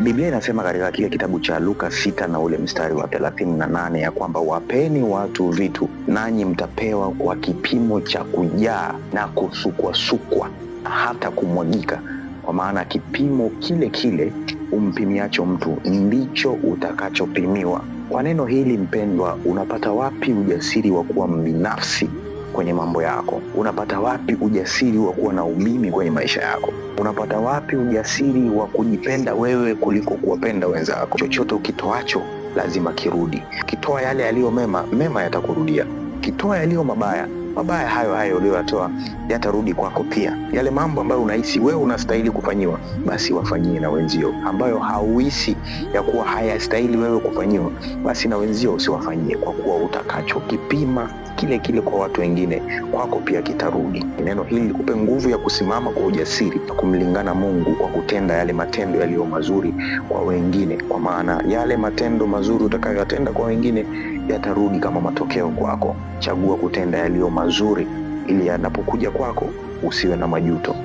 Biblia inasema katika kile kitabu cha Luka 6 na ule mstari wa 38 ya kwamba wapeni watu vitu nanyi mtapewa kwa kipimo cha kujaa na kusukwasukwa hata kumwagika, kwa maana kipimo kile kile umpimiacho mtu ndicho utakachopimiwa. Kwa neno hili mpendwa, unapata wapi ujasiri wa kuwa mbinafsi kwenye mambo yako? Unapata wapi ujasiri wa kuwa na umimi kwenye maisha yako? Unapata wapi ujasiri wa kujipenda wewe kuliko kuwapenda wenzako? Chochote ukitoacho lazima kirudi. Kitoa yale yaliyo mema, mema yatakurudia. Kitoa yaliyo mabaya, mabaya hayo hayo uliyoyatoa yatarudi kwako pia. Yale mambo ambayo unahisi wewe unastahili kufanyiwa, basi wafanyie na wenzio. Ambayo hauhisi ya kuwa hayastahili wewe kufanyiwa, basi na wenzio usiwafanyie, kwa kuwa utakachokipima kile kile kwa watu wengine, kwako pia kitarudi. Neno hili likupe nguvu ya kusimama kwa ujasiri na kumlingana Mungu kwa kutenda yale matendo yaliyo mazuri kwa wengine, kwa maana yale matendo mazuri utakayoyatenda kwa wengine yatarudi kama matokeo kwako. Chagua kutenda yaliyo mazuri ili yanapokuja kwako usiwe na majuto.